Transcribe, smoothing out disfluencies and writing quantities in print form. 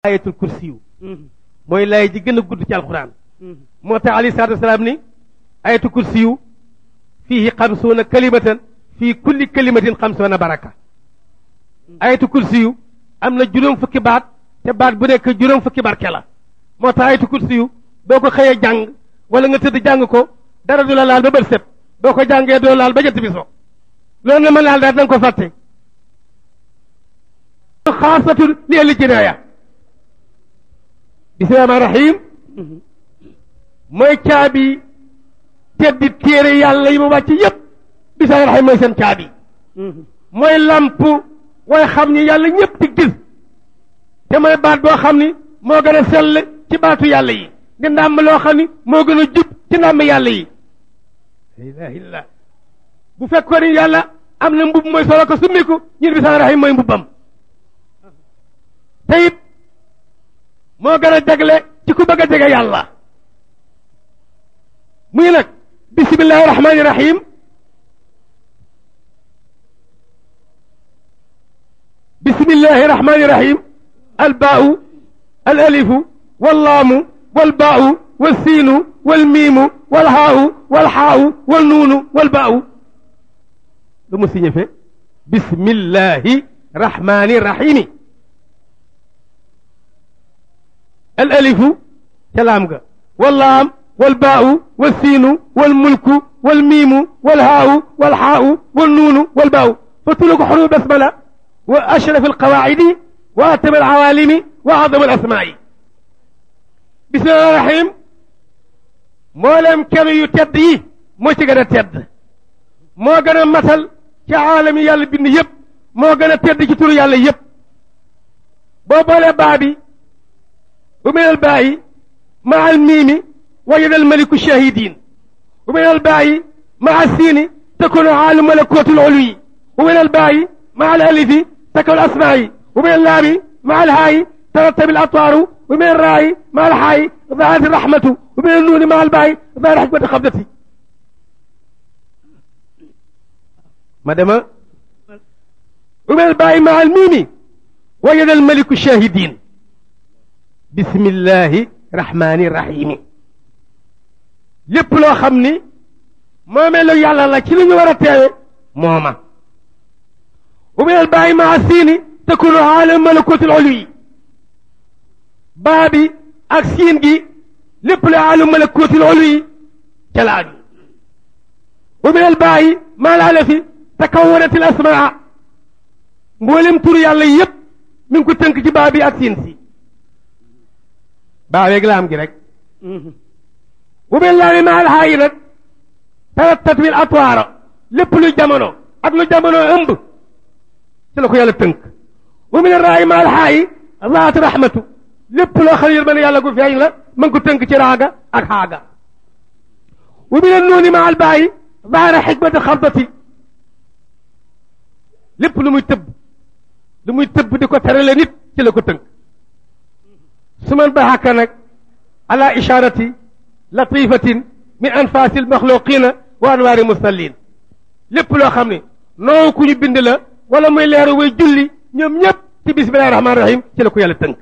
ayatul kursiyu mooy lay ji gën a gudd ci alquran moo tax alayhi salaatu wasalaam ni ayatul kursiyu fiihi xamsuuna kalimatan fii kulli kalimatin xamsuuna baraka ayatul kursiyu am na juróom fukki baat te baat bu nekk juróom fukki barke la moo tax ayatul kursiyu boo ko xëyee jàng wala nga tëdd jàng ko dara du la laal ba bët set boo ko jàngee doo laal ba jant bi so loolu ne mën laal daal danga ko fàtte xaasatu li ahli jinaaya bismillahi rahmaani rahim mooy caabi teddi téere yàlla yi mu wàcc yépp bismillahi rahim mooy seen caabi mooy lamp way xam ni yàlla ñëpp di gis te mooy baat boo xam ni moo gën a sell ci baatu yàlla yi di ndàmm loo xam ni moo gën a jub ci ndàmm yàlla yi la ilaha illallah bu fekkoon ni yàlla am na mbub mooy solo ko summiku ñun bismillahi rahim mooy mbubbam te it moo gën a jagle ci ku bëgg a jege yàlla muy nag bismillahi rahmani rahim bismillahi rahmani rahim albaau alalifu wallaamu walbaau walsiinu walmiimu walhaau walxaau walnuunu walbaau lu mu signifié bismillahi rahmani rahimi alalifu ca laam ga wallaam walbaau walsiinu walmulku walmiimu walhaau walxaau walnuunu walbaau fa tuluku xuruf basmala wa ashraf alqawaacidi wa atam alawaalimi wa acdam alasmaai bismillahi rahim mboolem kenu yu tedd yi moo ci gën a tedd moo gën a matal ci aalam yi yàlla bind yëpp moo gën a tedd ci turu yàlla yëpp boo boolee baa bi ومن الباء مع الميم وجد الملك الشاهدين ومن الباء مع السين تكون عالم ملكوت العلوي ومن الباء مع الالف تكون الاسماء ومن اللام مع الهاء ترتب الاطوار ومن الراء مع الحاء ظهرت الرحمه ومن النون مع الباء ظهر حكمه خبدتي مدام ومن الباء مع الميم وجد الملك الشاهدين bismillahi rahmani rahimi lépp loo xam ni moomeelu yàlla la ci lu ñu war a teewe mooma uminal bàyyi maa siini takunu aalam malakutul ulwi baa bi ak siin gi lépp lu aalam malakutul ulwi ca la aju uminal bàyyi maa la alafi takawwanatil asmaa mboolem tur yàlla yépp mi ngi ko tënk ci baa bi ak siin si baa weeg laam gi rek bu mel laa mi maal xaayi nag tarattat wil atwaara lépp lu jamono ak lu jamono ëmb ci la ko yàlla tënk bu mel raayi maal xaayi zaat rahmatu lépp loo xam ne yërmande yàlla gu feeñ la ma ngi ko tënk ci raaga ak xaaga bu mel nuuni maal baayi zaara xikmati xardati lépp lu muy tëbb di ko terale nit ci la ko tënk su man baxaka nag ala isharati latifatin min anfasi almaxluqina wa anwaari musallin lépp loo xam ne noo ku ñu bind la wala muy leeru way julli ñoom ñëpp ci bismillahi rahmaani rahim ci la ko yàlla tënk